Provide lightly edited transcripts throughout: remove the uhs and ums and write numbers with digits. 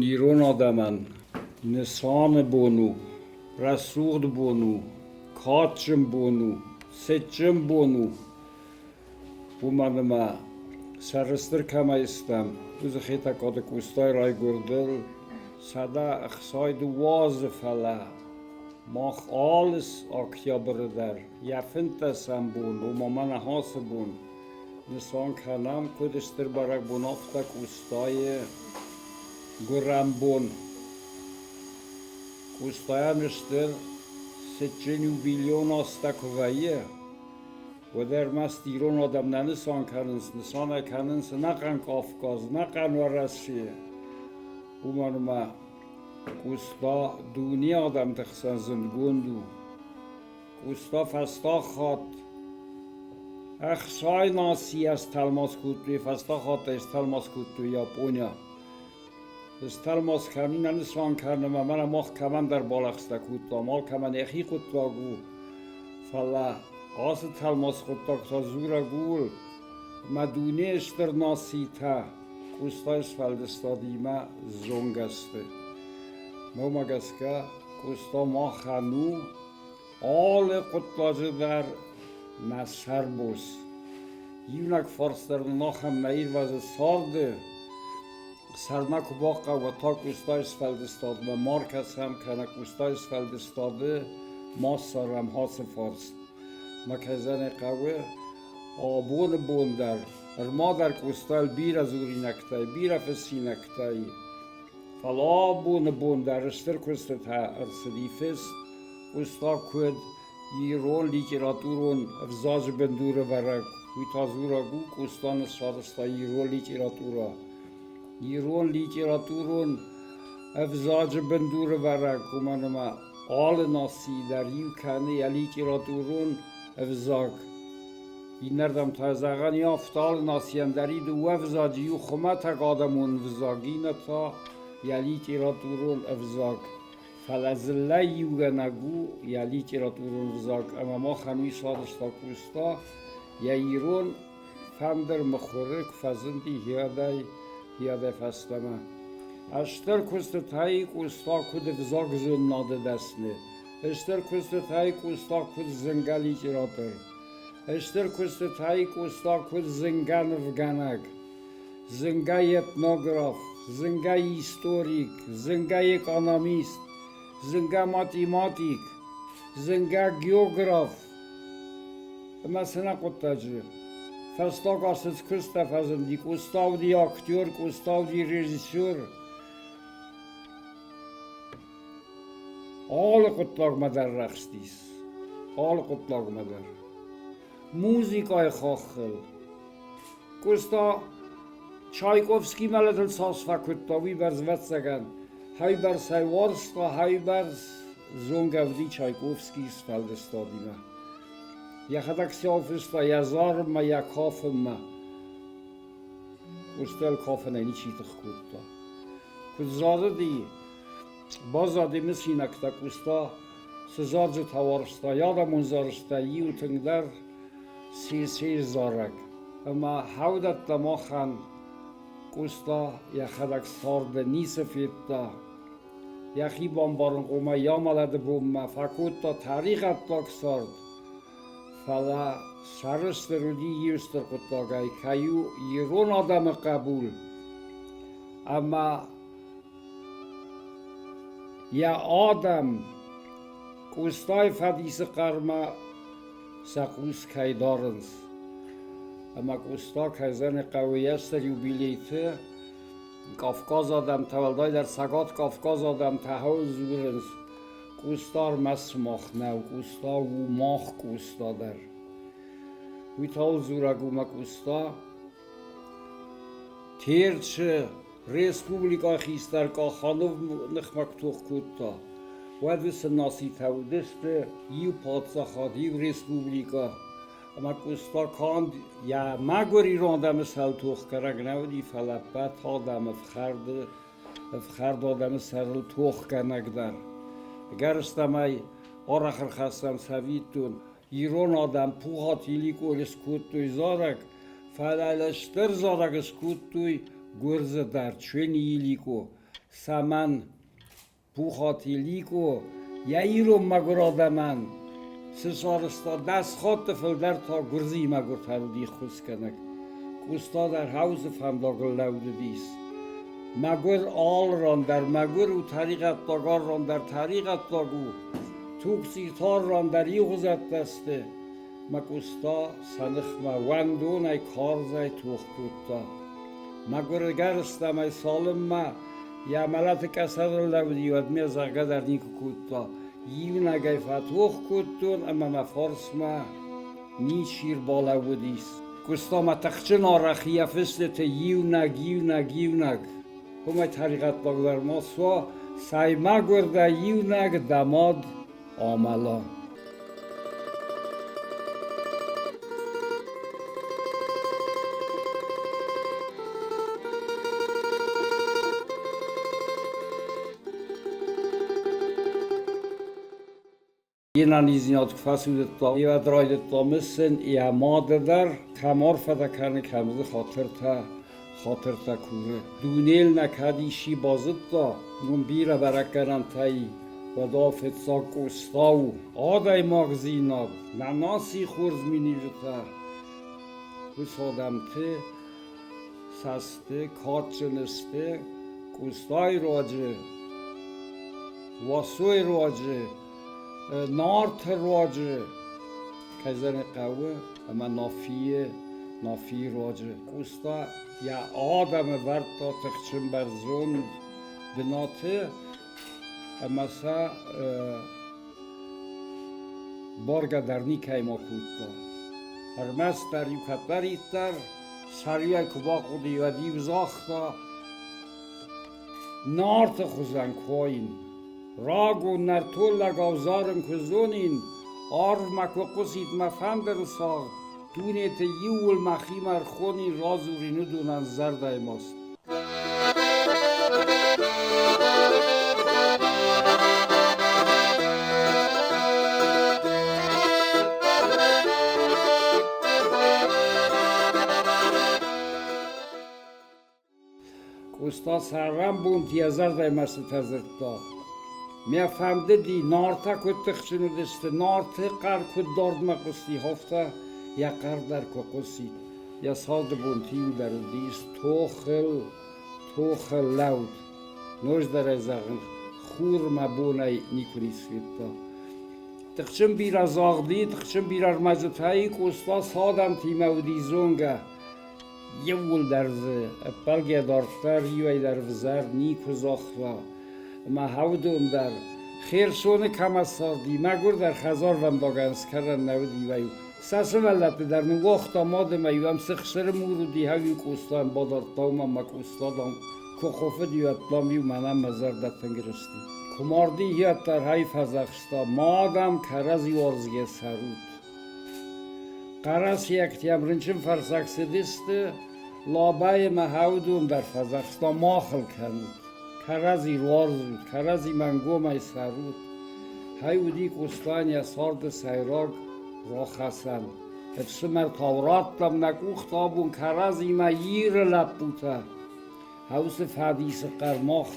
Ирон адӕмӕн нысаны бон у, рӕсугъд бон у, кадджын бон у, цытджын бон у. Уымӕн ӕмӕ сӕрыстыр кӕмӕй стӕм, уыцы Хетӕгкаты Къостайы райгуырдыл 162 азы, фӕлӕ мах алы октябры дӕр йӕ фынддӕсӕм бон, ома мӕнӕ ацы бон, нысан кӕнӕм, куыд стыр бӕрӕгбон, афтӕ Къостайы гуырӕн бон. Къостайӕн стыр цытджын юбилейон азтӕ куы вӕййы, уӕд ӕрмӕст ирон адӕм нӕ нысан кӕнынц, нысан ӕй кӕнынц ӕнӕхъӕн Кавказ, ӕнӕхъӕн Уӕрӕсе. Уымӕн ӕмӕ Къоста дуне адӕмты хсӕн зындгонд у. Къоста фӕстаг хатт ӕхсай нацийӕ стӕлмац кодтой, фӕстаг хатт ӕй стӕлмац кодтой Япония. Стӕлмац кӕнын нӕ нысан кӕны ӕмӕ мӕнӕ мах кӕмӕндӕр балӕгъстӕ кодтам, алкӕмӕн йӕхи хъуыддаг у, фӕлӕ ацы тӕлмац хъуыддаг та дзурӕг ууыл, ӕмӕ дунейы стыр нацитӕ Къостайы сфӕлдыстадимӕ зонгӕ сты. Мӕнмӕ гӕсгӕ, Къоста махӕн у алы хъуыддаджы дӕр нӕ сӕрбос. Иунӕг фарс дӕр нын ахӕм нӕ ирвӕзы царды, сӕрмӕ куы бахъӕуа, та Къостайы сфӕлдыстадмӕ ма ркӕсӕм кӕнӕ Къостайы сфӕлдыстады ма ссарӕм ацы фарст. Мӕ кӕй зӕгъын хъӕуы, абоны бон дӕр ӕрмадӕр Къостайыл бирӕ дзуринӕгтӕй, бирӕ фыссинӕгтӕй. Фӕлӕ абоны бон дӕр стыр куыстытӕ ӕрцыди фыст, Къоста куыд ирон литературон ӕвзаджы бындурӕвӕрӕг, уый та дзурӕг у, Къоста ныссарӕзта ирон литературӕ. Ирон литературон ӕвзаджы бындурӕвӕрӕг, уымӕн ӕмӕ алы наци дӕр иу кӕны йӕ литературон ӕвзаг. Иннӕрдӕм та зӕгъӕн и афтӕ, алы нацийӕн дӕр и дыууӕ ӕвзаджы, иу хуымӕтӕг адӕмон ӕвзаг, иннӕ та йӕ литературон ӕвзаг. Фӕлӕ дзыллӕ иугӕнӕг у йӕ литературон ӕвзаг ӕмӕ махӕн уый сарӕзта Къоста йӕ ирон фӕндыр мыхуыры куы фӕзынди хиадӕй, хиадӕй фӕстӕмӕ. Ӕстыр куыстытӕй Къоста куыд ӕвзагзонынады дӕсны, стыр куыстытӕй Къоста куыд зынгӕ литератор, стыр куыстытӕй Къоста куыд зынгӕ нывгӕнӕг, зынгӕ этнограф, зынгӕ историк, зынгӕ экономист, зынгӕ математик, зынгӕ географ ӕмӕ цынӕ хъуыддаджы. Фӕстаг азты куыстӕ фӕзынди Къоста уыди актер, Къоста уыди режиссер. Алы хъуыддагмӕ дӕр рӕхстис, алы хъуыддагмӕ дӕр. Музыкӕйы хаххыл Къоста Чайковский мӕлӕтыл цас фӕкуыдта, уыйбӕрц, ӕвӕццӕгӕн, хӕйбӕрцӕй уарзта, хӕйбӕрц зонгӕ уыди Чайковскийы сфӕлдыстадимӕ. Йӕхӕдӕг сӕ фыста йӕ зарынмӕ, йӕ кафынмӕ. Къостайыл кафынӕй ничи тых кодта. Куыд зарыди, баззади мысинӕгтӕ Къоста цы зарджытӕ уарзта, йӕ адӕмон зарджытӕ иу тынгдӕр Сесейы зарӕг. Ӕмӕ хӕудӕттӕ махӕн Къоста йӕхӕдӕг царды ницы федта. Йӕхи бамбарынхъомӕй йӕ амӕлӕты бонмӕ фӕкодта тӕригъӕддаг цард, фӕлӕ сӕрыстыр уыди иу стыр хъуыддагӕй, кӕй у ирон адӕмы хъӕбул ӕмӕ йӕ адӕм Къостайы фӕдисы хъӕрмӕ сӕ хъус кӕй дарынц. Ӕмӕ Къоста кӕй зӕгъын хъӕуы йе стыр юбилейты Кавказы адӕмтӕ, уӕлдайдӕр Цӕгат Кавказы адӕмтӕ хӕуыл дзурынц, Къоста ӕрмӕст сымах нӕу, Къоста у мах Къоста дӕр. Уый та у дзурӕг у мӕ Къоста Терчы республикӕйы хистӕр Къаханов ныхмӕ куы тох кодта, уӕд уыцы нацитӕ уыдысты иу паддзахад, иу республикӕ. Ӕмӕ Къоста канд йӕ мӕгуыр ирон адӕмы сӕрыл тохгӕнӕг нӕ уыди, фӕлӕ ӕппӕт адӕмы ӕфхӕрды, ӕфхӕрд адӕмы сӕрыл тохгӕнӕг дӕр. Ӕгӕрыстӕмӕй арӕх ӕрхӕссӕм цӕвиттон, ирон адӕм Пухаты Иликъойы скодтой зарӕг, фӕлӕ стыр зарӕг скодтой гуырдзы дӕр, Чуени Иликъо. Цӕмӕн Пухати Ликъо йӕ ирон мӕгуыр адӕмӕн цы сарӕзта, 10 хатты фылдӕр та гуырдзыйы мӕгуыртӕн уыди ххуысгӕнӕг. Къоста дӕр хаусы фӕндагыл лӕуд уыдис. Мӕгуыр алы ран дӕр мӕгуыр у, тӕригъӕддаг алы ран дӕр тӕригъӕддаг у, тугцъиртӕ алы ран дӕр иугъуызӕттӕ сты. Мӕ Къоста сӕ ныхмӕ уӕндонӕй карзӕй тох кодта. Мӕгуыры гӕрзтӕм ӕй цалынмӕ йӕ мӕлӕты къӕсӕрыл лӕууыди, уӕдмӕ зӕгъгӕ дӕр никуы кодта. Иунӕгӕй фӕтох кодтон ӕмӕ мӕ фарсмӕ ничи рбалӕууыдис. Куыста мӕ тыхджын арӕх йӕ фыстыты иунӕг, иунӕг, иунӕг. Уымӕй тӕригъӕддагдӕр ма суа, цӕй мӕгуыр дӕ иунӕг дӕ мад амӕла. Йе нӕниздзинад куы фӕцудыдта, уӕд райдыдта мысын йӕ мады дӕр, кӕм арфӕтӕ кӕны, кӕм дзы хатыртӕ, хатыртӕ куры. Дунейыл нӕ кӕд исчи базыдта, уым бирӕ бӕрӕггӕнӕнтӕй уӕд фыццаг Къоста у. Адӕймагдзинад, нӕ нацийы хорз миниуджытӕ, уыцы адӕмты цӕсты кадджын сты Къостайы руаджы, Васойы руаджы, Нарты руаджы, кӕй зӕгъын хъӕуы, ӕмӕ Нафийы, Нафийы руаджы. Къоста йӕ адӕмы вӕрдта тыхджын бӕрзонд бынаты ӕмӕ сӕ баргӕ дӕр никӕйма кодта. Ӕрмӕстдӕр-иу кӕддӕриддӕр сӕриуӕй куы бахъуыди, уӕд-иу загъта: Нарты хуызӕн куы уаин, рагон нӕртон лӕгау зарын куы зонин, арвмӕ куы хъуысид мӕ фӕндыры цагъд, дунеты иууыл мӕхимӕ ӕрхонин, радзурин уыдонӕн зӕрдӕйы маст. Къоста цӕрӕнбонты йӕ зӕрдӕйы мӕстытӕ дзырдта. Мӕ фӕндыди, Нартӕ куыд тыхджын уыдысты, Нарты хъӕр куыд дардмӕ хъуысти, афтӕ йӕ хъӕр дӕр куы хъуысид. Йӕ царды бонты иу дӕр уыдис тохыл, тохы лӕуд. Ноджыдӕр ӕй зӕгъын, хурмӕ бонӕй никуы ницы федта. Тыхджын бирӕ загъди, тыхджын бирӕ ӕрмӕджытӕй Къоста цы адӕмтимӕ уыди зонгӕ, Иууылдӕр дзы ӕппӕлгӕ дарддӕр иуӕй дӕр взӕр никуы загъта. Ӕмӕ Хӕудон дӕр Херсоны кӕмӕ царди, мӕгуырдӕр хӕдзарвӕндагӕн скӕнӕн нӕ уыди, уӕй. Сӕ сывӕллӕтты дӕр ныууагъта мад ӕмӕ-иу ӕм цы хсыры мур уыди, хӕу-иу Къостайӕн бадардта, уымӕн ма Къоста, дам, куы хуыфыди, уӕд, дам-иу мӕнӕн мӕ зӕрдӕ тынг рысти. Куы марди, уӕддӕр ӕй фӕдзӕхста, ма, дам, кӕрӕдзи уарзгӕ цӕрут. Хъӕрӕсейӕгтӕм рынчынфӕрсӕг цыдысты, Лабӕйы мӕ Хӕудон дӕр фӕдзӕхста, ма хыл кӕнут, кӕрӕдзи уарзут, кӕрӕдзи мӕнгомӕй цӕрут. Хай уыди Къостайӕн йӕ царды сӕйраг рахӕцӕн. Ӕфсымӕртау радтам нӕ къухтӕ абон кӕрӕдзимӕ Иры лӕппутӕ. Уыцы фӕдисы хъӕр мах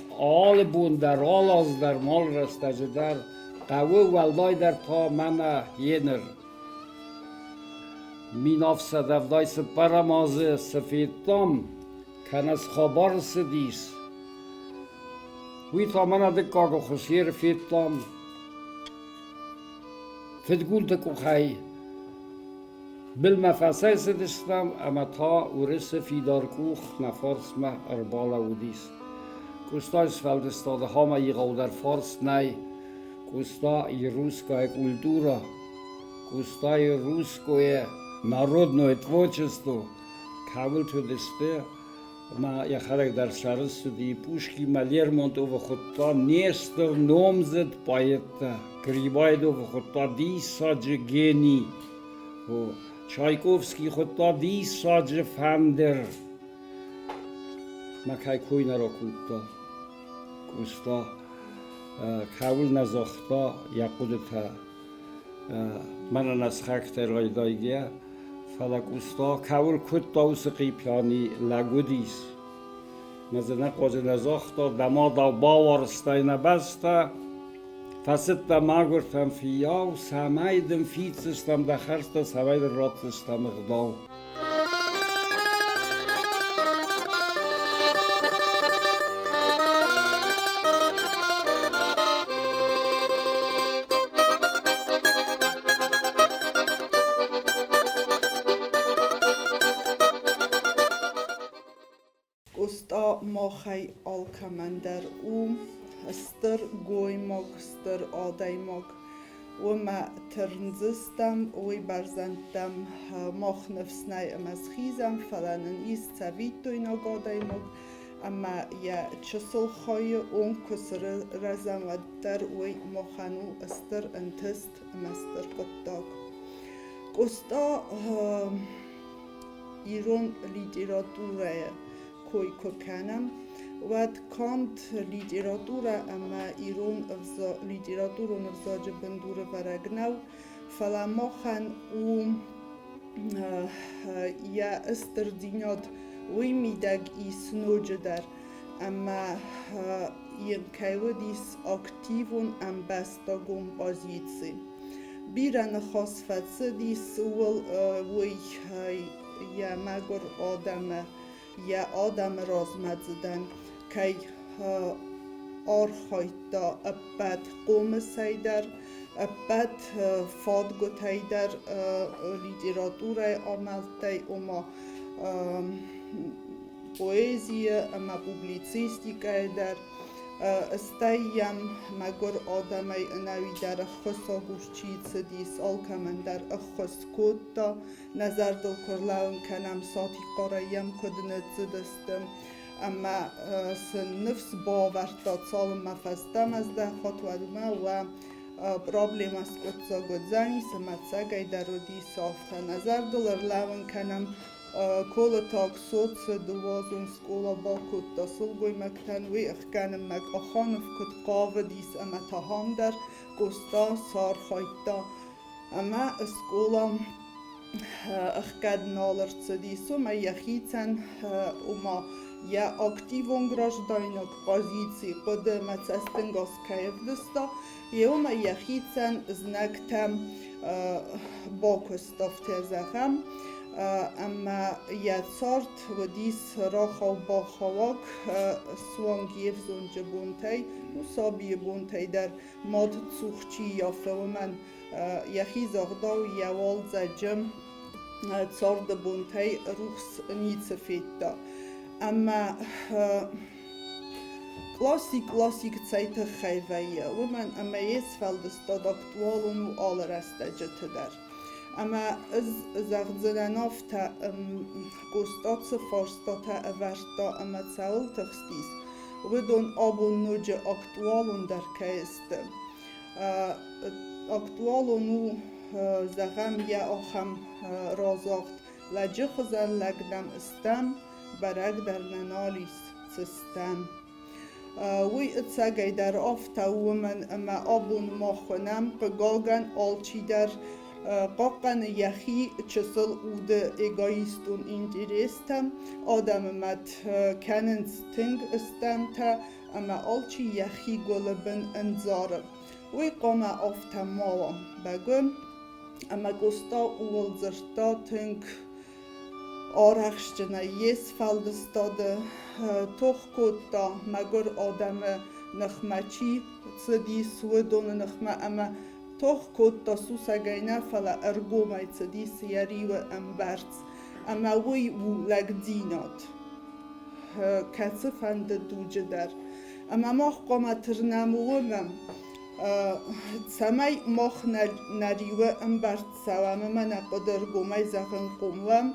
алы бон дӕр, алы аз дӕр, алы рӕстӕджы дӕр хъӕуы, уӕлдайдӕр та мӕнӕ еныр. 1774 азы цы федтам, кӕнӕ цы хабар цыдис, уый та мӕнӕ дыккаг Хуысеры федтам. Фыдгулты къухӕй Былмӕ фӕцӕйцыдыстӕм ӕмӕ та уырысы фидар къух нӕ фарсмӕ ӕрбалӕууыдис. Къостайы сфӕлдыстады хамӕ егъаудӕр фарс нӕй. Къоста и русская культура, Къоста и русское народное творчество кӕуылты уыдысты, ӕмӕ йӕхӕдӕг дӕр сӕрыстыди Пушкинмӕ, Лермонтовы хуыдта не стыр номдзыд поэттӕ, Грибоедовы хуыдта диссаджы гени, Чайковский хуыдта диссаджы фӕндыр. Мӕ кӕй кой нӕ ракодта, Къоста кӕуыл нӕ загъта йӕ хъуыдытӕ, мӕнӕн ӕз хӕхтӕй райдайгӕ, фӕлӕ Къоста кӕуыл куыдта, уыцы хъипиани лӕг уыдис. Мӕ дзы нӕ хъуаджы нӕ загъта, дӕ мадау бауарзтай нӕ бӕстӕ, фӕцыдтӕ мӕгуыртӕм фыййау, цӕмӕй дын фиддзыстӕм дӕ хӕрзтӕ, цӕмӕй дын ратдзыстӕм ӕгъдау. Къоста махӕй алкӕмӕн дӕр у стыр гоймаг, стыр адӕймаг. Уымӕ тырндзыстӕм, уый бӕрзӕндтӕм мах ныфс нӕй ӕмӕ схизӕм, фӕлӕ нын ис цӕвиттойнаг адӕймаг, ӕмӕ йӕ чысыл хайы онг куы сырӕзӕм, уӕддӕр уый махӕн у стыр ӕнтыст ӕмӕ стыр хъуыддаг. Къоста ирон литературӕйы кой куы кӕнӕм, уӕд канд литературӕ ӕмӕ ирон литературон ӕвзаджы бындурӕвӕрӕг нӕу, фӕлӕ махӕн у йӕ стырдзинад уый мидӕг ис ноджыдӕр, ӕмӕ йын кӕй уыдис активон ӕмбӕстагон позици. Бирӕ ныхас фӕцыдис ууыл, уый йӕ мӕгуыр адӕмы, йӕ адӕмы размӕдзыдӕн кӕй архайдта ӕппӕт хъомысӕй дӕр, ӕппӕт фадгуытӕй дӕр литературӕйы амӕлттӕй, ома поэзийы ӕмӕ публицистикӕйы дӕр. Стӕй йӕм мӕгуыр адӕмӕй ӕнӕуи дӕр ӕххуысагур чи цыдис, алкӕмӕн дӕр ӕххуыс кодта. Нӕ зӕрдыл куы рлӕууын кӕнӕм, Сатихъарӕй йӕм куыд ныццыдысты ӕмӕ сын ныфс бавӕрдта, цалынмӕ фӕстӕмӕ здӕхат, уӕдмӕ уӕ проблемӕ скъуыддзаг уыдзӕнис ӕмӕ ӕцӕгӕй дӕр уыдис афтӕ. Нӕ зӕрдыл ӕрлӕууын кӕнӕм, Колытаг соцы дыууӕазон скъола бакодта сылгоймӕгтӕн, уый ӕхгӕнынмӕ Къаханов куыд хъавыдис ӕмӕ та дӕр Къоста сархайдта ӕмӕ скъола ӕхгӕд нал ӕрцыдис, уымӕ йӕхицӕн, ома йӕ активон граждайнаг позици хъуыды ӕмӕ цӕстӕнгас кӕй ӕвдыста, йе уымӕ йӕхицӕн знӕгтӕ бакуыста, афтӕ зӕгъӕм, ӕмӕ йӕ цард уыдис рахау-бахауаг суанг йе взонджы бонтӕй, ну, сабийы бонтӕй дӕр мад цух чи ййафы, уымӕн йӕхи загъдау йӕ уалдзӕджы царды бонтӕй рухс ницы федта. Ӕмӕ классик классик цӕй тыххӕй вӕййы, уымӕн ӕмӕ йе сфӕлдыстад актуалон у алы рӕстӕджыты дӕр. Ӕмӕ ӕз зӕгъдзынӕн афтӕ, Къоста цы фарстатӕ ӕвӕрдта ӕмӕ цӕуыл тыхстис, уыдон абон ноджы актуалондӕр кӕй сты. Актуалон у, зӕгъӕм, йӕ ахӕм разагъд: Лӕджы хуызӕн лӕг нӕм стӕм, бӕрӕг дӕр нӕ нал ис, цы стӕм. Уый ӕцӕгӕйдӕр афтӕ у, уымӕн ӕмӕ абон мах уынӕм, хъыгагӕн, алчидӕр хъахъхъӕны йӕхи чысыл уды эгоистон интерестӕ, адӕмы мӕт кӕнынц тынг стӕмтӕ ӕмӕ алчи йӕхи гуылы бын ӕндзары. Уый хъуамӕ афтӕ ма уа, бӕгуы, ӕмӕ Къоста ууыл дзырдта тынг арӕхстджынӕй йе сфӕлдыстады тох кодта мӕгуыр адӕмы ныхмӕ чи цыдис, уыдоны ныхмӕ ӕмӕ тох кодта сусӕгӕй нӕ, фӕлӕ ӕргомӕй цыдис йӕ риуы ӕмбӕрц. Ӕмӕ уый у лӕгдзинад кӕцыфӕнды дуджы дӕр. Ӕмӕ мах хъуамӕ тырнӕм уымӕ, цӕмӕй мах нӕ риуы ӕмбӕрц цӕуӕм ӕмӕ нӕ хъуыды ӕргомӕй зӕгъынхъом уӕм,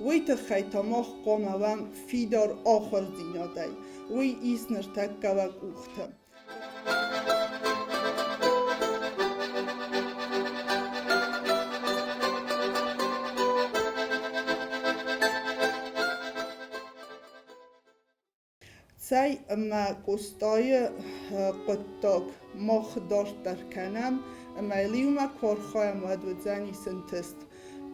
уый тыххӕй та мах хъуамӕ уӕм фидар ахуырдзинадӕй. Уый ис ныртӕккӕ уӕ къухты. Цӕй ӕмӕ Къостайы хъуыддаг мах дарддӕр кӕнӕм, ӕмӕ йыл иумӕ куы архайӕм, уӕд уыдзӕнис ӕнтыст,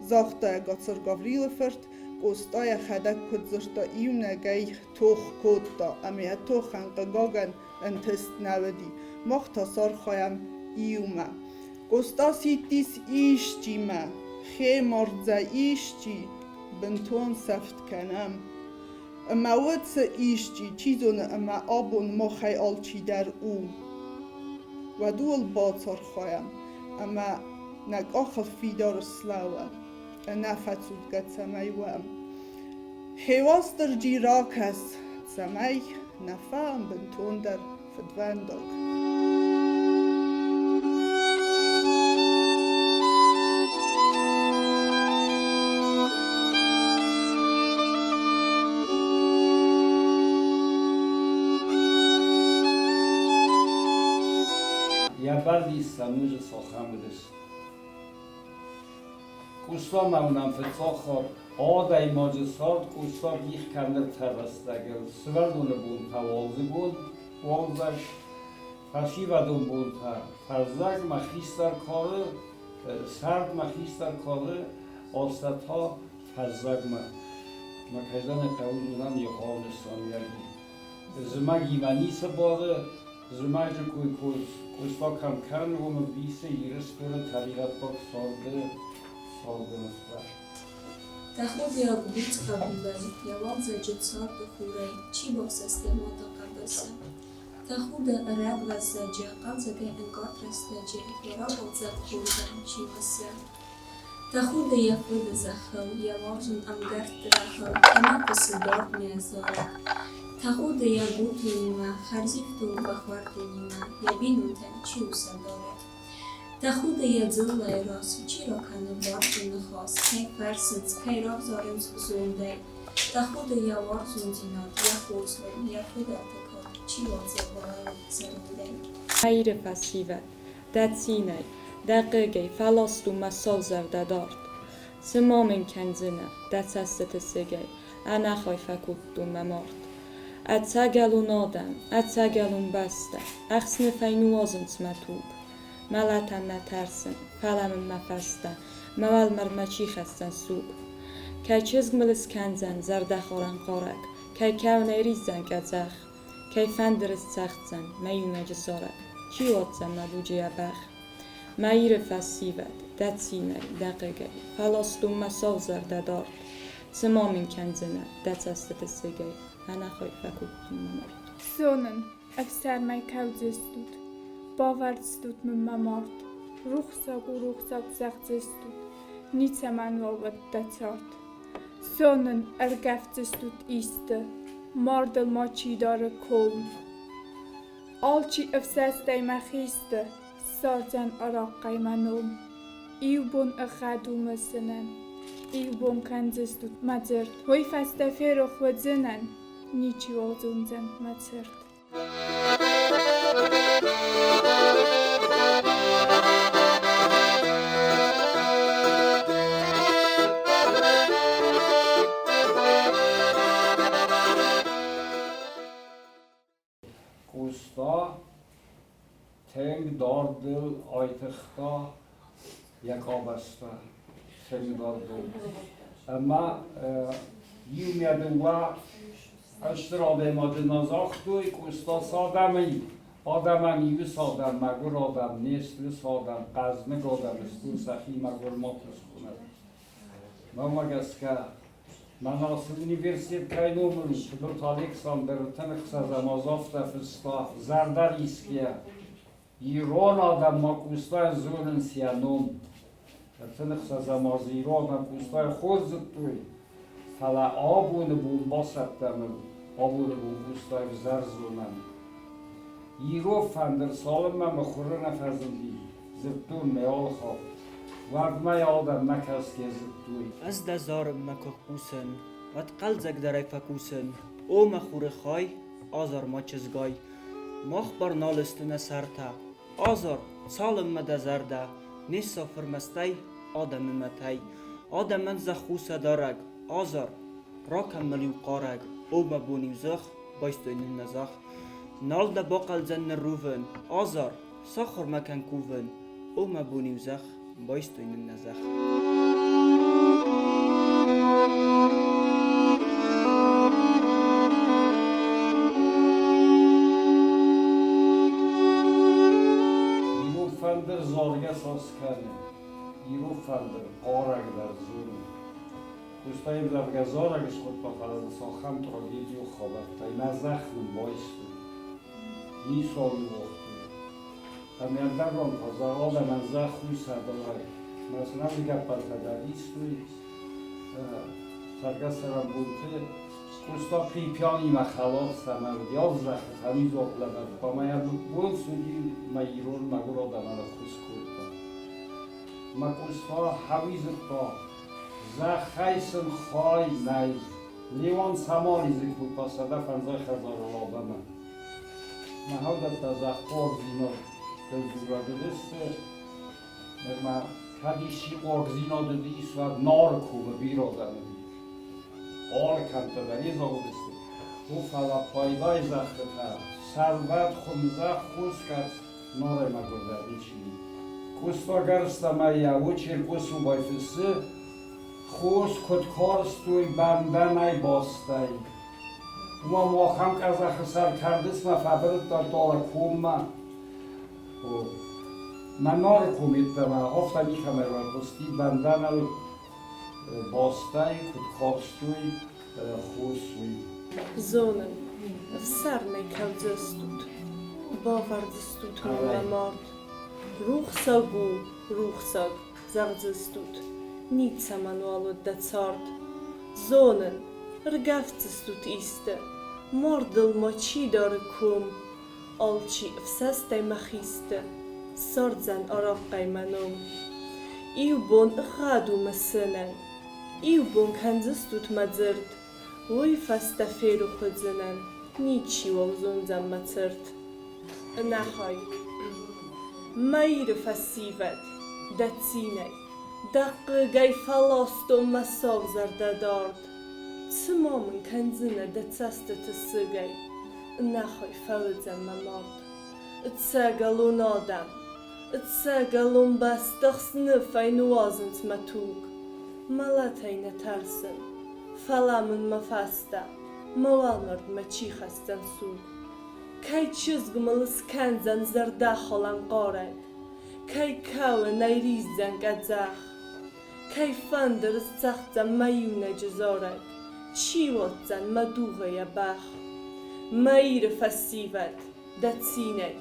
загъта Гацыр Гаврилы фырт. Къоста йӕхӕдӕг куыд дзырдта, иунӕгӕй тох кодта, ӕмӕ йӕ тохӕн, хъыгагӕн, ӕнтыст нӕ уыди. Мах та сархайӕм иумӕ. Къоста сидтис исчимӕ, хе мардзӕ исчи, бынтон сӕфт кӕнӕм. Ӕмӕ уӕд цы исчи, чи зоны, ӕмӕ абон махӕй алчидӕр у. Уӕд ууыл бацархайӕм, ӕмӕ нӕ къахыл фидар слӕууӕм, ӕнӕфӕцудгӕ цӕмӕй уӕм. Хеуастырджи ракӕс, цӕмӕй нӕ фӕуӕм бынтондӕр фыдвӕндаг. Йӕ бӕллиц сӕ ноджы цахӕм уыдысты. Къоста ма уынӕм фыццаг хатт адӕймаджы цард Къоста дих кӕны ӕртӕ рӕстӕгыл: сывӕллоны бонтӕ уалдзыгон, уалдзӕг, фӕсивӕдон бонтӕ фӕззӕгмӕ хистӕр кары, сӕрдмӕ хистӕр кары, азтӕ та фӕззӕгмӕ. Мӕ кӕй зӕгъын хъӕуы, уыдонӕн егъау нысаниуӕг и. Зымӕгимӕ ницы бары, зымӕджы кой Къоста кӕм кӕны, уым ӕвдисы Ирыстоны тӕригъӕддаг царды царды нывтӕ. Тӕхудиаг буц хъӕбулӕй, йӕ уалдзӕджы царды хурӕй чи бафсӕст йӕ мады хъӕбысы. Тӕхуды рагвӕззӕджы, хъӕлдзӕгӕй ӕнкъард рӕстӕджы йӕ рагуалдзӕг хорзӕн чи мысы. Тӕхуды йӕ фыды зӕххыл, йӕ уарзон ӕмгӕртты рагъыл кӕмӕ хъуысы дардмӕ зарӕг. Тӕхуды йӕ гутонимӕ, хӕрзифтонг бӕхуӕрдонимӕ йӕ бинонтӕн чи у сӕ дарӕг. Тӕхуды йӕ дзыллӕйы раз чи ракӕны барджын ныхас, кӕй фӕрсынц, кӕй равзарынц зондӕй. Тӕхуды йӕ уарзондзинад, йӕ хорз ном, йӕ фыдӕлты кад чи уадзы уӕларв зӕрондӕй. Иры фӕсивӕд, дӕ цинӕй, дӕ хъыгӕй фӕластон мӕ саузӕрдӕ дард. Цы ма мын кӕндзынӕ дӕ цӕстыты сыгӕй, ӕнӕхай фӕкодтон мӕ мард. Ӕцӕгӕлон адӕм, ӕцӕгӕлон бӕстӕ, ӕхсныфӕй нуазынц мӕ туг. Мӕлӕтӕн нӕ тӕрсын, фӕлӕ мын мӕ фӕстӕ, мӕ уӕлмӕрдмӕ чи хӕсдзӕн суг? Кӕй чызг мыл ыскӕндзӕн зӕрдӕхалӕн хъарӕг, кӕй кӕуынӕй риздзӕн къӕдзӕх? Кӕй фӕндыр ысцӕгъддзӕн мӕ иунӕджы зарӕг, Чи уадздзӕн мӕ дуджы йӕ бӕх? Мӕ Иры фӕсивӕд, дӕ цинӕй, дӕ хъыгӕй, Фӕластон мӕ сау зӕрдӕ дард. Цы ма мын кӕндзынӕ дӕ цӕстыты сыгӕй, Ӕнӕхай фӕкодтон мӕ мард. Зонын, ӕфсӕрмӕй кӕудзыстут, бавӕрдзыстут мын мӕ мард, Рухсаг у, рухсаг зӕгъдзыстут, ницӕмӕн уал уӕд дӕ цард. Зонын, ӕргӕвддзыстут исты, мардыл ма чи дары ком. Алчи ӕфсӕстӕй мӕ хисты, ссардзӕн арахъхъӕй мӕ ном. Иу бон ӕгъгъӕд у мысынӕн, иу бон кӕндзыстут мӕ дзырд. Уый фӕстӕ ферох уыдзынӕн, ничиуал зондзӕн мӕ цырт. Къоста тынг дардыл айтыгъта йӕ къабӕзтӕ, тынг дардыл. Ӕмӕ иумӕ дыууӕ стыр адӕймаджы нӕ загътой, Къоста цы адӕмӕй адӕмӕн иу цы адӕм, мӕгуыр адӕм не сты, цы адӕм, хъӕзныг адӕм сты, сӕхи мӕгуыр макуы схонӕд. Мӕнмӕ гӕсгӕ, мӕнӕ ацы университет кӕй номыл у, Тыбылты Александр 36 аз афтӕ фыста, зӕрдӕ рисгӕ, ирон адӕм ма Къостайӕн зонынц йӕ ном. 36 азы ирон адӕм Къостайы хорз зыдтой, фӕлӕ абоны бон басӕттӕм ыл, абоны бон Къостайы взӕр зонӕм. Ирон фӕндыр цалынмӕ мыхуыры нӕ фӕзынди, дзырдтон мӕ алы хатт. Уӕдмӕ адӕм кӕсгӕ зыдтой. Ӕз дӕ зарынмӕ куы хъусын, уӕд хъӕлдзӕгдӕрӕй фӕкусын. О, мӕ хуры хай, азар ма чызгай, мах бар нал ысты нӕ сӕртӕ. Азар, цалынмӕ дӕ зӕрдӕ не сса фырмӕстӕй, адӕмы мӕтӕй. Адӕмӕн зӕхх у сӕ дарӕг. Азар, ракӕн мыл иу хъарӕг. О, мӕ бон-иу зӕхх, байстой нын нӕ зӕхх. Нал дӕ бахъӕлдзӕн ныррувын. Азар, сахуыр мӕ кӕн кувын. О, мӕ бон-иу зӕхх, байстой нын нӕ зӕхх. Ирон фӕндыр заргӕ цас кӕны, ирон фӕндыр хъарӕг дӕр зоны. Къостайы ӕмдзӕвгӕ зарӕг скодта, фӕлӕ дзы цахӕм трагедион хабӕрттӕй мӕ зӕхх нын байстой. Ницуал ныууагътой. Ӕмӕ ӕндӕр ран та зӕгъ, адӕмӕн зӕхх у сӕ барӕй. Мӕ сын алы гӕппӕлтӕ дӕр истой. Цӕргӕ-цӕрӕнбонты Къоста Припянимӕ хӕлар цӕмӕ уыди, алы зӕххы фӕмидзуапп лӕвӕрдта ӕмӕ йӕ бон цы уыди, мӕ ирон мӕгуыр адӕмӕн ӕххуыс кодта. Мӕ Къоста хӕуи дзырдта, зӕххӕй сын хай нӕй. Леуан Самаризы кодта 150 хӕдзары Лабӕмӕ. Мӕ хӕдӕттӕ зӕххуагдзинад дӕлдзурӕг уыдысты. Нырма кӕд исчи хъуагдзинад уыдис, уӕд Нары комы бирӕ адӕм уыди. Алы кӕмттӕ дӕр йедзаг уыдысты. О, фӕлӕ пайдайы зӕххытӕ, сӕрвӕт, хуымзӕхх, хосгӕрц Нарӕй мӕгуырдӕр ничи уыди. Къоста гӕрзтӕ йӕ очерк Осубай фыссы, хос куыд карстой бӕндӕнӕй бастӕй. Уымӕ ахӕм къӕдзӕхы сӕр кӕрдыцмӕ фӕбырыдта далӕ коммӕ. Мӕ Нары ком йеддӕмӕ афтӕ никӕмӕй райхъуысти, бӕндӕныл бастӕй куыд карстой хос, уый. Зонын, ӕфсӕрмӕй кӕудзыстут, бавӕрдзыстут мын мӕ мард. Рухсаг у, рухсаг, зӕгъдзыстут, ницӕмӕнуал уыд дӕ цард. Зонын, ӕргӕвддзыстут исты, мардыл ма чи дары ком, алчи ӕфсӕстӕй мӕ хисты, цӕрдзӕн арахъхъӕй мӕ ном. Иу бон ӕгъгъӕд у мысынӕн, иу бон кӕндзыстут мӕ дзырд, уый фӕстӕ ферох уыдзынӕн, ничиуал зондзӕн мӕ цырт. Ӕнӕхай. Мӕ Иры фӕсивӕд, дӕ цинӕй, дӕ хъыгӕй фӕластон мӕ сау зӕрдӕ дард. Цы ма мын кӕндзынӕ дӕ цӕстыты сыгӕй, ӕнӕхай фӕуыдзӕн мӕ мард. Ӕцӕгӕлон адӕм, ӕцӕгӕлон бӕстӕ хсныфӕй нуазынц мӕ туг. Мӕлӕтӕй нӕ тӕрсын, фӕлӕ мын мӕ фӕстӕ, мӕ уӕлмӕрдмӕ чи хӕсдзӕн суг? Кӕй чызг мыл скӕндзӕн зӕрдӕхалӕн хъарӕг, Кӕй кӕуынӕй риздзӕн къӕдзӕх, Кӕй фӕндыр сцӕгъддзӕн мӕ иунӕджы зарӕг, Чи уадздзӕн мӕ дугъы йӕ бӕх? Мӕ Иры фӕсивӕд, дӕ цинӕй,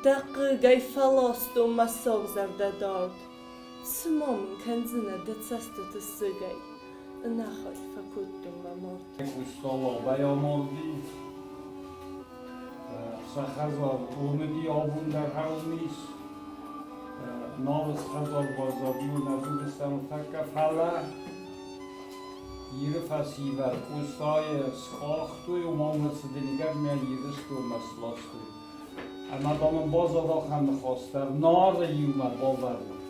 Дӕ хъыгӕй фӕластон мӕ сау зӕрдӕ дард. Цы ма мын кӕндзынӕ дӕ цӕстыты сыгӕй? Ӕнӕхай фӕкодтон мӕ мард. Къоста Лабӕй амарди. Сӕ хӕдзар уымыди абон дӕр хӕлм ис. Нарыс хӕдзар баззади нӕ дзурыстӕм ныртӕккӕ, фӕлӕ Иры фӕсивӕд Къостайы скъахтой, ома уымӕ цыдӕриддӕр Ирыстонмӕ сластой. Ӕмӕ дам ын баззад ахӕм ныхас дӕр, Нары иумӕ бавӕрут.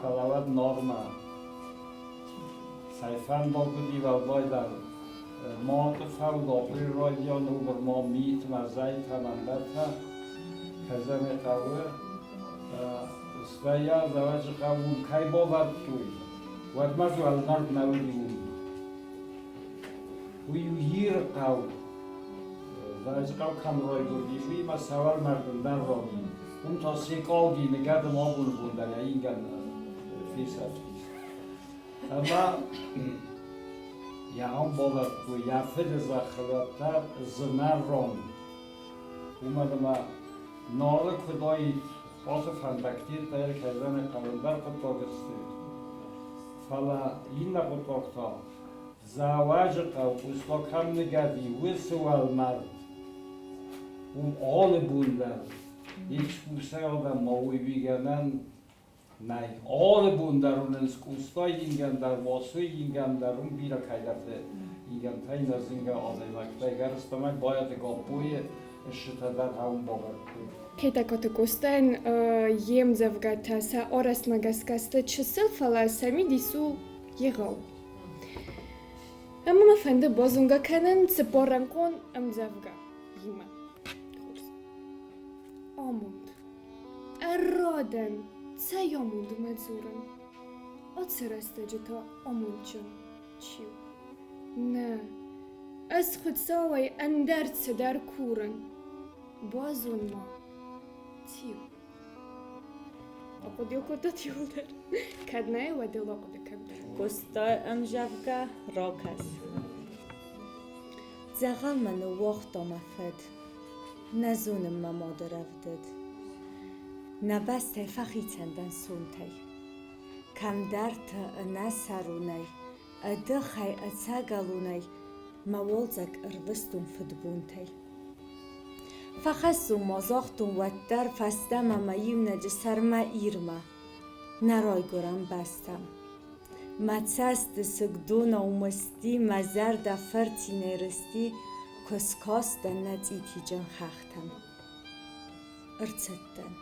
Фӕлӕ уӕд Нармӕ цӕй фӕндаг уыди уӕлдайдӕр Марты фӕуд апрель райдианы у нырма митмӕ, зӕйтӕм, ӕндӕртӕ. Кӕзӕны хъӕуы стӕй йӕ Дзӕуӕджыхъӕу уым кӕй бавӕрдтой, уӕдмӕ дзы уӕлмӕрд нӕ уыди уым. Уый у Иры хъӕу. Дзӕуӕджыхъӕу кӕм райгуырдис, уыимӕ сӕ уӕлмӕрд ӕндӕр ран и. Уым та Секъалди ныгӕдым абоны бон дӕр йӕ ингӕн фесӕфтис. Ӕмӕ йӕ ам бавӕрдтой йӕ фыды зӕххыл уӕддӕр зынаргъ Уымӕн ӕмӕ Нары куыд уаид, ацы фӕндӕгты дӕр кӕй хъӕуы ӕндӕр хъуыддаг сты. Фӕлӕ иннӕ хъуыддаг та, Дзӕуӕджыхъӕу Къоста кӕм ныгӕди, уыцы уӕлмӕрд, уым алы бон дӕр экскурсӕй адӕм ма уый уигӕнӕн нӕй. Алы бон дӕр уынынц Къостайы ингӕн дӕр, Васойы ингӕн дӕр, уым бирӕ кӕйдӕрты ингӕнтӕй нӕ зынгӕ адӕймӕгтӕ ӕгӕрыстӕмӕй Байаты Гаппойы ссытӕ дӕр хъӕуын бавӕрдтой. Хетӕгкаты Къостайӕн йе мдзӕвгӕтӕ сӕ арӕзтмӕ гӕсгӕ сты чысыл, фӕлӕ сӕ мидис у егъау. Ӕмӕ мӕ фӕнды базонгӕ кӕнын цыппаррӕнхъон ӕмдзӕвгӕимӕ. Хорз. Амонд. Ӕрра дӕн, цӕй амондмӕ дзурын? Ацы рӕстӕджы та амондджын. Чиу? Нӕ, ӕз Хуыцауӕй ӕндӕр цыдӕр курын. Базон ма, циу? Ахъуыды кодтат иуылдӕр? Кӕд нӕ, уӕд ыл ахъуыды кӕндзӕн. Къоста ӕмзӕвгӕ ракӕс. Дзӕгъӕлмӕ ныууагъта мӕ фыд, Нӕ зонын мӕ мады рӕвдыд. Нӕ бӕстӕй фӕхицӕн дӕн сонтӕй. Кӕмдӕрты ӕнӕсӕронӕй, ӕдыхӕй, ӕцӕгӕлонӕй мӕ уалдзӕг ӕрвыстон фыдбонтӕй. Фӕхӕссон ма загътон уӕддӕр фӕстӕмӕ мӕ иунӕджы сӕрмӕ Ирмӕ, нӕ райгуырӕн бӕстӕм. Мӕ цӕсты сыг донау мызти, мӕ зӕрдӕ фырцинӕй рызти, куы скастӕн нӕ цъитиджын хӕхтӕм. Ӕрцыдтӕн.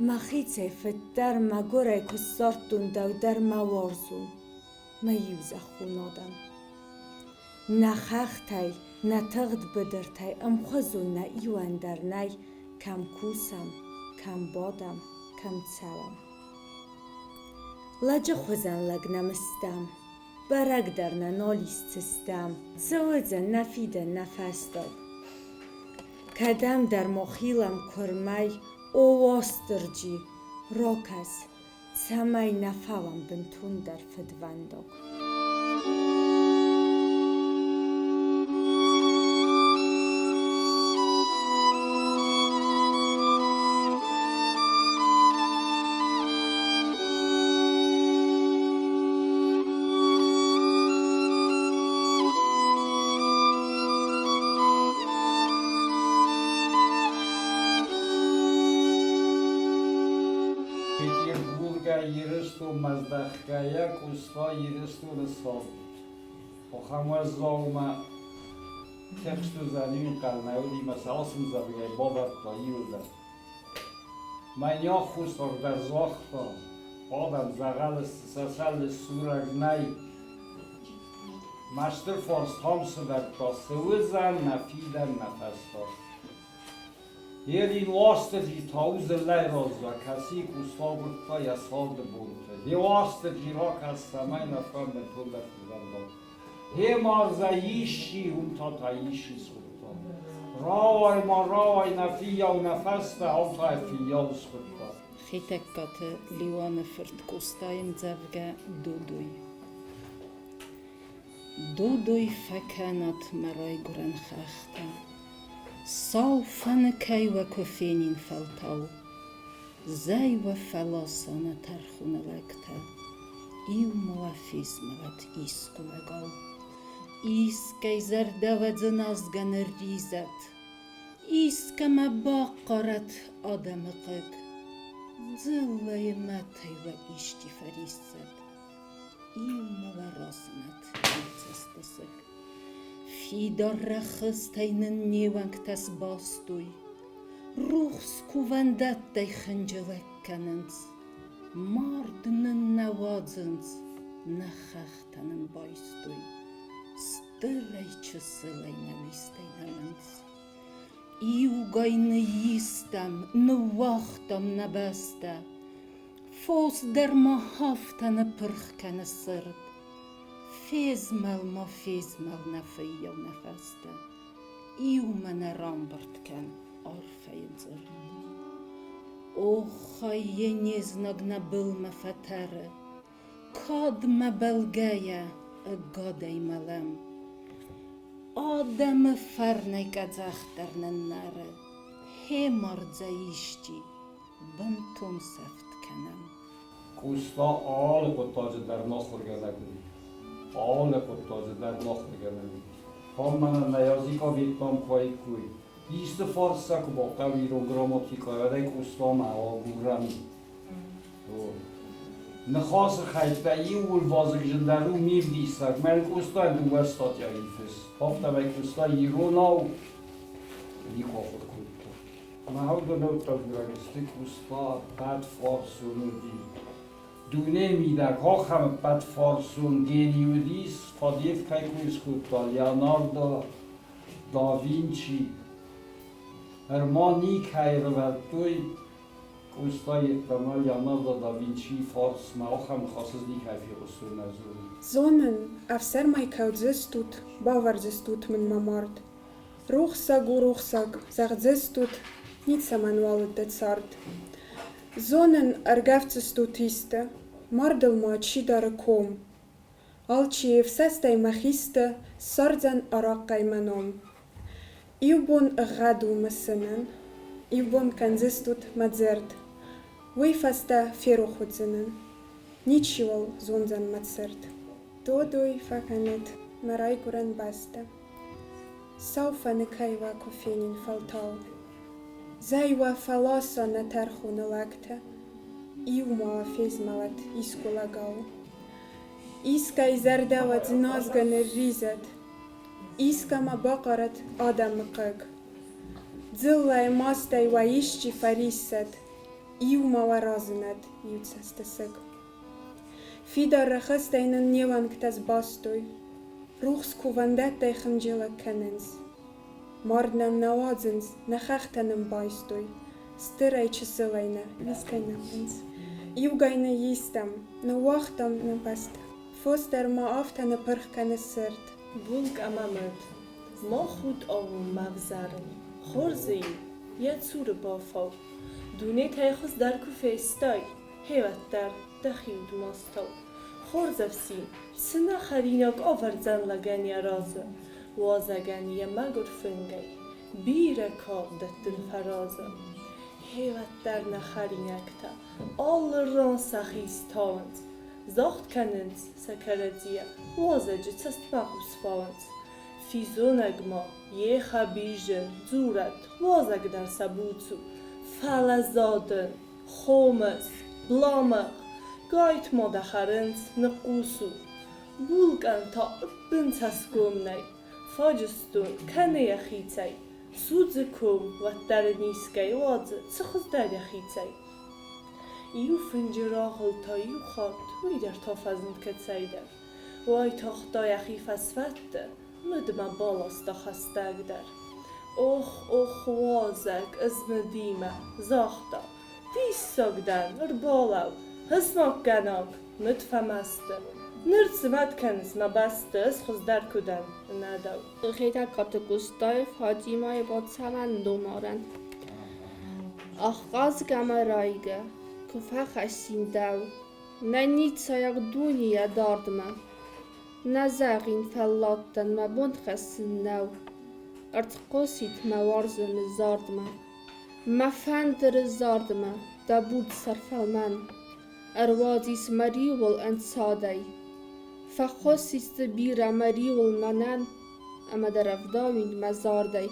Мӕхицӕй фыддӕр мӕгуырӕй куы ссардтон дӕу дӕр мӕ уарзон, мӕ иузӕххон адӕм. Нӕ хӕхтӕй, нӕ тыгъд быдыртӕй ӕмхуызон нӕ иуӕн дӕр нӕй, кӕм кусӕм, кӕм бадӕм, кӕм цӕуӕм. Лӕджы хуызӕн лӕг нӕм стӕм, бӕрӕг дӕр нӕ нал исдзыстӕм, цы уыдзӕн нӕ фидӕн, нӕ фӕстаг. Кӕдӕмдӕр ма хилӕм куырмӕй, о Уастырджи, ракӕс, цӕмӕй нӕ фӕуӕм бынтондӕр фыдвӕндаг. Петербургӕй Ирыстонмӕ здӕхгӕйӕ Къоста Ирыстоны цард. Ахӕм уӕззаумӕ тыхст уыдзӕн, уый ӕнхъӕл нӕ уыди мӕ сӕ ацы ӕмдзӕвгӕйы бавӕрдта иуылдӕр. Мӕн аххосаг дӕр загъта, адӕм дзӕгъӕлы сӕ цӕлы сурӕг нӕй. Мӕ стыр фарст ам сывӕрдта, цы уыдзӕн нӕ фидӕн, нӕ фӕстаг. Елин Уастырджи та у дзыллӕйы раззаг, кӕцыйы къуста агуырдта йӕ царды бонты. Йе Уастырджи ракӕс, цӕмӕй нӕ фӕбынтондӕр фыдвӕндаг. Йе мардзӕ исчи, уым та та исчи схуыдта. Рауай ма, рауай, нӕ фыййау нӕ фӕстӕ, ам та фыййау схуыдта. Хетӕгкаты Леуаны фырт Къостайы мдзӕвгӕ Додой. Додой фӕкӕнӕт мӕ райгуырӕн хӕхтӕ, Сау фӕныкӕй уӕ куы фенин фӕлтау, Зӕй уӕ фӕласа нӕ тӕрхоны лӕгтӕ, Иумӕ уӕ фезмӕлӕд искуы лӕгау. Искӕй зӕрдӕ уӕ дзыназгӕ нырризӕд, Искӕмӕ бахъарӕд адӕмы хъыг, Дзыллӕйы мӕтӕй уӕ исчи фӕриссӕд. Иумӕ уӕ разынӕд иу цӕстысыг. Фидар рӕхыстӕй нын не уӕнгтӕ сбастой, Рухс кувӕндӕттӕй хынджылӕг кӕнынц, Мард нын нӕ уадзынц, нӕ хӕхтӕ нын байстой, Стырӕй-чысылӕй нӕ уистӕй нӕмынц. Иугай ныйистам, ныууагътам нӕ бӕстӕ, Фос дӕр ма афтӕ ныппырх кӕны цырд. Фезмӕл ма фезмӕл нӕ фыййау нӕ фӕстӕ, Иумӕ нӕ рамбырд кӕн арфӕйы дзырд. Оххай, йе не знаг нӕ былмӕ фӕтӕры, Кадмӕ бӕлгӕйӕ ӕгадӕй мӕлӕм. Адӕмы фӕрнӕй къӕдзӕх дӕр ныннӕры, Хе мардзӕ исчи, бынтон сӕфт кӕнӕм. Къоста алы хъуыддаджы дӕр махуыргӕнӕг уыди. Алы хъуыддаджы дӕр махуыргӕнӕг уыди. Кӕм мӕнӕ нӕ языка Вьетнам куы уаиккой, исты фарста куы бахъӕуы ирон грамматикӕйӕ, уӕд ӕй Къостамӕ агурӕм. Ныхасы хӕйттӕ иууыл вазыгджындӕр у мивдисӕг. Мӕн Къостайы дыууӕ статьяйы фыст. Афтӕмӕй Къоста иронау никуы ахуыр кодта. Мӕ сты Къоста ӕппӕт фарсон уыди. Дунейы мидӕг ахӕм ӕппӕт фарсон гений уыдис, Фадеев кӕй кой скодта, Леонардо да Винчи. Ӕрма никӕй рывӕрдтой. Къоста йеддӕмӕ Леонардо да Винчийы фарсмӕ ахӕм ныхас ӕз никӕй фехъуыстон нӕ дзурын. Зонын, ӕфсӕрмӕй кӕудзыстут, бавӕрдзыстут мын мӕ мард. Рухсаг у, рухсаг, зӕгъдзыстут, ницӕмӕнуал уыд дӕ цард. Зонын, ӕргӕвддзыстут исты, мардыл ма чи дары ком. Алчи йе фсӕстӕй мӕ хисты ссардзӕн арахъхъӕй мӕ ном. Иу бон ӕгъгъӕд у мысынӕн, иу бон кӕндзыстут мӕ дзырд. Уый фӕстӕ ферох уыдзынӕн, ничиуал зондзӕн мӕ цырд. Додой фӕкӕнӕд мӕ райгуырӕн бӕстӕ. Сау фӕныкӕй уӕ куы фенин фӕлтау. Зӕй уӕ фӕласа нӕ тӕрхоны лӕгтӕ, Иу ма уӕ фезмӕлӕд искуы лӕгау. Искӕй зӕрдӕ уӕ дзыназгӕ нырризӕд, Искӕмӕ бахъарӕд адӕмы хъыг. Дзыллӕйы мастӕй уӕ исчи фӕриссӕд, Иу ма уӕ разынӕд иу цӕстысыг. Фидар рӕхыстӕй нын не уӕнгтӕ сбастой, Рухс кувӕндӕттӕй хынджылӕг кӕнынц. Мард нӕм нӕ уадзынц, нӕ хӕхтӕ нын байстой, Стырӕй-чысылӕй нӕ искӕй нӕмынц. Иугай ныйистӕм, ныууагътам нӕ бӕстӕ. Фос дӕр ма афтӕ ныппырх кӕны сырд. Булкъ ӕмӕ мыд. Мах уд ауыл ма взарын, Хорзы-иу йӕ цуры бафау. Дунетӕй хуыздӕр куы фестай, Гъеуӕддӕр дӕхи уд ма стау. Хорз ӕфсин, цы нӕ хӕринаг авӕрдзӕн лӕгӕн йӕ разы, Уазӕгӕн йӕ мӕгуыр фынгӕй бирӕ кад дӕттын фӕразы. Гъеуӕддӕр нӕ хӕринӕгтӕ алы ран сӕхи стауынц, Загъд кӕнынц сӕ кӕрӕдзийӕ, уазӕджы цӕстмӕхъус фауынц. Физонӕг ма, йе хӕбизын, дзурӕд, уазӕг дӕр сӕ буц у, фӕлӕ задын, хомыс, бламыхъ, гайтма дӕ хӕрынц, ныхъхъус у. Булкъӕн та ӕппын цӕсгом нӕй, фаджысдон кӕны йӕхицӕй, судзы ком, уӕддӕр ын искӕй уадзы, цы хуыздӕр йӕхицӕй. Иу фынджы рагъыл та иу хатт уый дӕр та фӕзынд кӕцӕйдӕр. Уайтагъд та йӕхи фӕсвӕдты мыдмӕ баласта хӕстӕгдӕр. Ох, ох, уазӕг, ӕз мыдимӕ, загъта, диссаг дӕн, ӕрбалӕуу, хъысмӕтгӕнӕг, мыд фӕмӕсты. Ныр цы мӕт кӕныс мӕ бӕсты, ӕз хуыздӕр куы дӕн, нӕ дӕу. Хетӕгкаты Къостайы Фатимӕйы бацӕуӕн номарӕн. Ахъаз ӕмӕ райгӕ, куы фӕхӕссин дӕу, Нӕ ницӕйаг дунейӕ дардмӕ. Нӕ зӕгъин, фӕлладтӕн мӕ бон хӕссын нӕу. Ӕртхъусид мӕ уарзоны зардмӕ. Мӕ фӕндыры зардмӕ, дӕ бур сӕр фӕлмӕн. Ӕруадзис мӕ риуыл ӕнцадӕй. Фӕхъусис дзы бирӕ мӕ риуыл мӕнӕн, Ӕмӕ дӕ рӕвдауин мӕ зардӕй.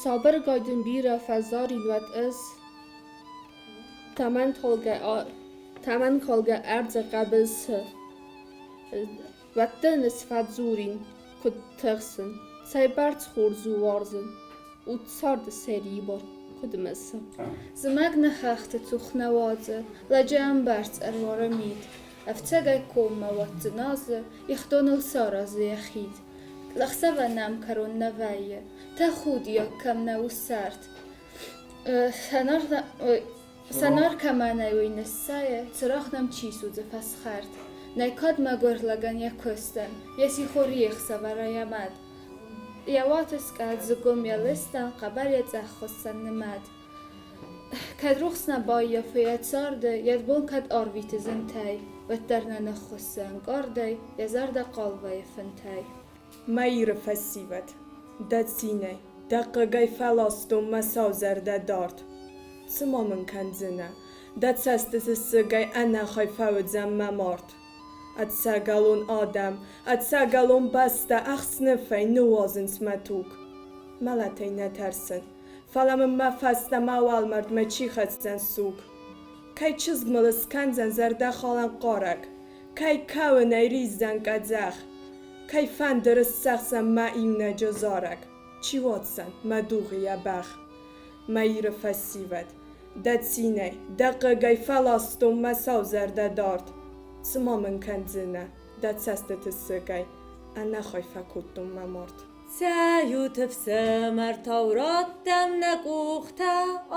Сабыргай дын бирӕ фӕзарин уӕд ӕз. Тӕмӕнкалгӕ ӕрдзы хъӕбысы Уӕддӕр ӕз фӕдзурин, куыд тыхсын, Цӕйбӕрц хорз у уарзын, Уд царды сӕрибар куыд мысы. Зымӕг нӕ хӕхты цух нӕ уадзы, Лӕджы ӕмбӕрц ӕруары мит. Ӕфцӕгӕй коммӕ уӕд дзыназы, Ихдоныл саразы йӕ хид. Ӕхсӕвӕн нӕм кӕрон нӕ вӕййы, Тӕхудиаг кӕм нӕ у сӕрд. Сӕнар кӕмӕнӕй уый ныссайы, Цырагъ нӕм чи судзы фӕсхӕрд. Нӕй кад мӕгуыр лӕгӕн йӕ куыстӕн, Йӕ сихор йе хсӕвӕра йӕ мад. Йӕ уаты скъӕт зыгуым йӕ лыстӕн, Хъӕбӕр йӕ цъӕх хуыссӕн нымад. Кӕд рухс нӕ баййафы йӕ царды, Йӕ бон кӕд арвиты зынтӕй, Уӕддӕр нӕ ныххуыссы ӕнкъардӕй, Йӕ зӕрдӕ хъал вӕййы фынтӕй. Мӕ Иры фӕсивӕд, дӕ цинӕй, дӕ хъыгӕй фӕластон мӕ сау зӕрдӕ дард. Цы ма мын кӕндзынӕ? Дӕ цӕстыты сыгӕй ӕнӕхай фӕуыдзӕн мӕ мард. Ӕцӕгӕлон адӕм, ӕцӕгӕлон бӕстӕ ӕхсныфӕй ныууадзынц мӕ туг. Мӕлӕтӕй нӕ тӕрсын, фӕлӕ мын мӕ фӕстӕ мӕ уӕлмӕрдмӕ чи хӕсдзӕн суг? Кӕй чызг мыл ыскӕндзӕн зӕрдӕхалӕн хъарӕг? Кӕй кӕуынӕй риздзӕн къӕдзӕх? Кӕй фӕндыр ысцӕгъдзӕн мӕ иунӕджы зарӕг? Чи уадздзӕн мӕ дугъы йӕ бӕх? Мӕ Иры фӕсивӕд, дӕ цинӕй, дӕ хъыгӕй фӕластон мӕ сау зӕрдӕ дард. Цы ма мын кӕндзынӕ дӕ цӕстыты сыгӕй, ӕнӕхай фӕкодтон мӕ мард. Цӕйут, ӕфсымӕртау, раттӕм нӕ къухтӕ,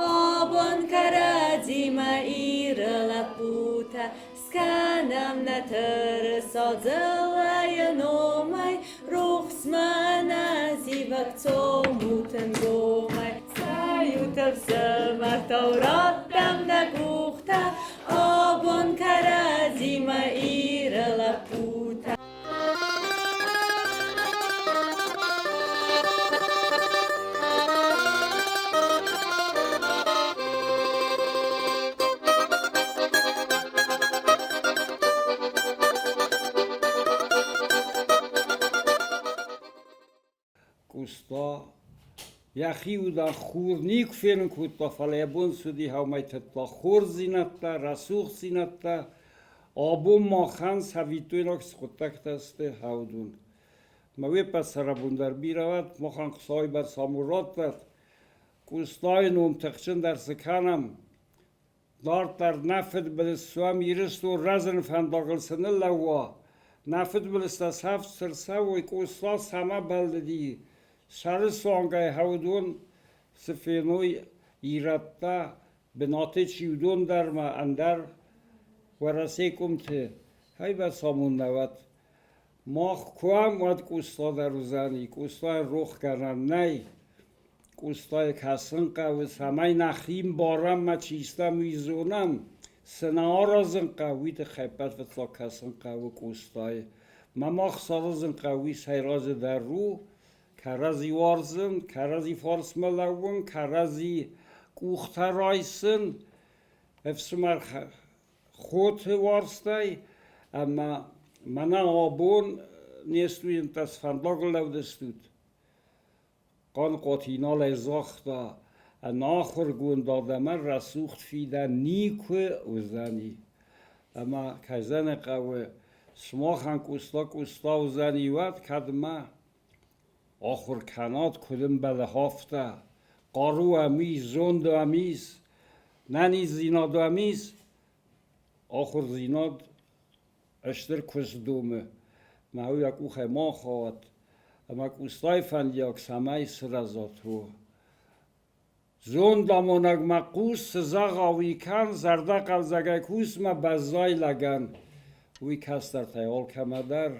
Абон кӕрӕдзимӕ Иры лӕппутӕ, Скӕнӕм нӕ тырыса дзыллӕйы номӕй, Рухсмӕ ӕнӕзивӕг цомут ӕнгомӕй. Цӕйут, ӕфсымӕртау, раттӕм нӕ къухтӕ, Абон кӕрӕдзимӕ Иры лӕппутӕ. Къоста йӕхи удӕн хур никуы фенын кодта, фӕлӕ йӕ бон цы уыди, уымӕй тыдта хорздзинӕдтӕ, рӕсугъддзинӕдтӕ. Абон махӕн цӕвиттойнаг цы хъуыддӕгтӕ сты, уыдон. Мӕ уе ппӕт цӕрӕнбон дӕр бирӕ уӕд, махӕн Хуыцауы бӕрц амонд раттӕд. Къостайы ном тыхджындӕр цы кӕнӕм, Дарддӕр нӕ фыдбылыз суӕм Ирыстон рӕзыны фӕндагыл цы ныллӕууа, нӕ фыдбылызтӕ сӕфт цы рцӕуой, Къоста цӕмӕ бӕллыди, сӕры суангӕй уыдон цы феной ирӕттӕ, бынаты чи уыдон дӕр ма ӕндӕр Уӕрӕсейы къуымты, ӕйбӕрц амонд нӕ уӕд. Мах куы уӕм, уӕд Къоста дӕр уыдзӕни, Къостайӕн рохгӕнӕн нӕй. Къостайы кӕсын хъӕуы, цӕмӕй нӕхи мбарӕм ӕмӕ чи стӕм, уый зонӕм. Цы нӕ аразын хъӕуы, уый тыххӕй ӕппӕт фыццаг кӕсын хъӕуы Къостайы. Мӕ мах саразын хъӕуы, уый сӕйраджыдӕр у кӕрӕдзи уарзын, кӕрӕдзи фарсмӕ лӕууын, кӕрӕдзи къухтӕ райсын, ӕфсымӕр хоты уарзтӕй ӕмӕ мӕнӕ абон не студенттӕ цы фӕндагыл лӕуд стут, Хъанхъуат Иналӕй загъта, ӕнахуыргонд адӕмӕн рӕсугъд фидӕн никуы уыдзӕни. Ӕмӕ, кӕй зӕгъын хъӕуы, сымахӕн къуста-къуста уыдзӕни уӕд, кӕд ма ахуыр кӕнат, куыд ӕмбӕлы, афтӕ. Хъару ӕм ис, зонд ӕм ис, нӕниздзинад ӕм ис, ахуырдзинад стыр куыст домы. Мӕ уый йӕ къухӕй ма ахауӕд ӕмӕ Къостайы фӕндиаг цӕмӕй сырӕзат, уо. Зондамонӕгмӕ хъус, цы зӕгъа, уый кӕн, зӕрдӕхъӕлдзӕгӕй кус мӕ баззай лӕгӕн. Уый кӕстӕртӕй алкӕмӕ дӕр.